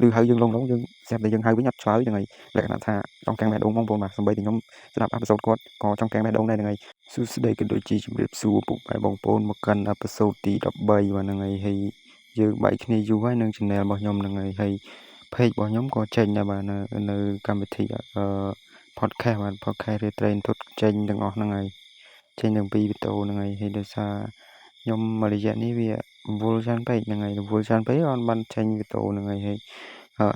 ឬហៅយើងឡងឡងយើងស្រាប់តែយើងហៅវិញអត់ឆ្លើយហ្នឹងហើយលក្ខណៈថាចង់កាំងបេះដូងបងប្អូនបាទសម្បីតែខ្ញុំស្ដាប់ episode គាត់ក៏ចង់កាំងបេះដូងដែរហ្នឹងហើយសួស្តីក៏ដូចជាជម្រាបសួរពុកម៉ែបងប្អូនមកកាន់ episode ទី13បាទហ្នឹងហើយហើយយើងបែកគ្នាយូរហើយនឹង channel របស់ខ្ញុំហ្នឹងហើយហើយ page របស់ខ្ញុំក៏ចេញដែរបាទនៅកម្មវិធីអឺ podcast បាទ podcast រាត្រីធុតចេញទាំងអស់ហ្នឹងហើយចេញទាំងពីរវីដេអូហ្នឹងហើយហើយដោយសារខ្ញុំមួយរយៈនេះវារវល់ច្រើនពេកហ្នឹងហើយរវល់ច្រើនពេកអត់បានចេញវីដេអូហ្នឹងហើយហើយ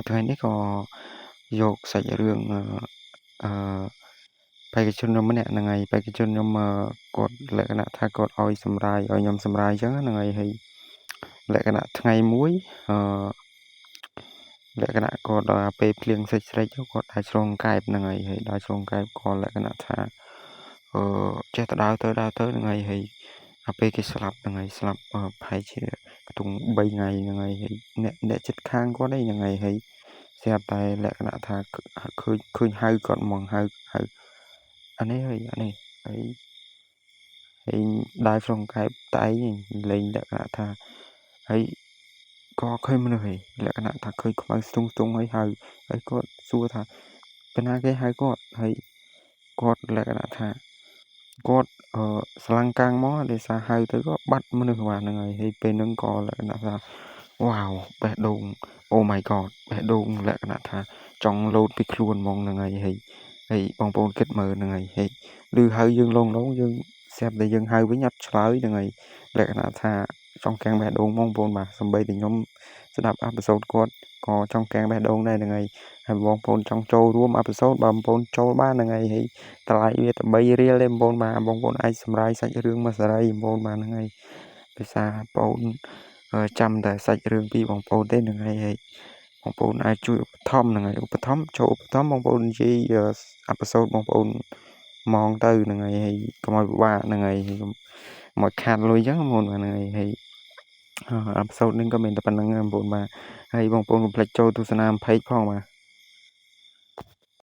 ថ្ងៃនេះក៏យកសាច់រឿងអឺបេក្ខជនខ្ញុំម្នាក់ហ្នឹងហើយបេក្ខជនខ្ញុំគាត់លក្ខណៈថាគាត់ឲ្យសម្រាយឲ្យខ្ញុំសម្រាយអញ្ចឹងហ្នឹងហើយហើយលក្ខណៈថ្ងៃមួយអឺលក្ខណៈគាត់ដល់ពេលភ្លៀងសិចស្រេចគាត់ដើរឆ្លងកែបហ្នឹងហើយហើយដើរឆ្លងកែបក៏លក្ខណៈថាអឺចេះតែដើរទៅដើរទៅហ្នឹងហើយហើយដល់ពេលគេស្លាប់ហ្នឹងហើយស្លាប់ប្រហែលជាខ្ទង់3ថ្ងៃហ្នឹងហើយហើយអ្នកចិត្តខាងគាត់ហ្នឹងហើយហើយស្រាប់តែលក្ខណៈថាឃើញឃើញហៅគាត់ហ្មងហៅហៅអានេះហើយអានេះហើយហើយដើរឆ្លងកែបតែឯងលេងលក្ខណៈថាហើយក៏ឃើញមនុស្សហីលក្ខណៈថាឃើញខ្មៅស្ទង់ស្ទង់ហើយហៅហើយគាត់សួរថាពីណាគេហៅគាត់ហើយគាត់លក្ខណៈថាគាត់អឺស្លាំងកាំងមកដោយសារហៅទៅក៏បាត់មនុស្សបាទហ្នឹងហើយហើយពេលហ្នឹងក៏លក្ខណៈថាវ៉ាវបេះដូង Oh my god បេះដូងលក្ខណៈថាចង់លោតពីខ្លួនហ្មងហ្នឹងហើយហើយហើយបងប្អូនគិតមើលហ្នឹងហើយហើយឬហៅយើងឡងឡងយើងស្រាប់តែយើងហៅវិញអត់ឆ្លើយហ្នឹងហើយលក្ខណៈថាចង់កាំងបេះដូងបងប្អូនបាទសម្បីតែខ្ញុំស្ដាប់ episode គាត់ក៏ចង់កាំងបេះដូងដែរហ្នឹងហើយហើយបងប្អូនចង់ចូលរួម episode បើបងប្អូនចូលបានហ្នឹងហើយហើយតម្លៃវាតែ3រៀលទេបងប្អូនបាទបងប្អូនអាចសម្រាយសាច់រឿងមួយសេរីបងប្អូនបាទហ្នឹងហើយភាសាបងប្អូនចាំតែសាច់រឿងពីបងប្អូនទេហ្នឹងហើយហើយបងប្អូនអាចជួយឧបត្ថម្ភហ្នឹងហើយឧបត្ថម្ភចូលឧបត្ថម្ភបងប្អូននិយាយ episode បងប្អូនហ្មងទៅហ្នឹងហើយហើយកុំឲ្យពិបាកហ្នឹងហើយមកខាតលុយអញ្ចឹងបងប្អូនបាទហ្នឹងហើយហើយ episode នេះក៏មានតែប៉ុណ្្នឹងបងប្អូនបាទហើយបងប្អូនកុំភ្លេចចូលទស្សនា page ផងបាទ។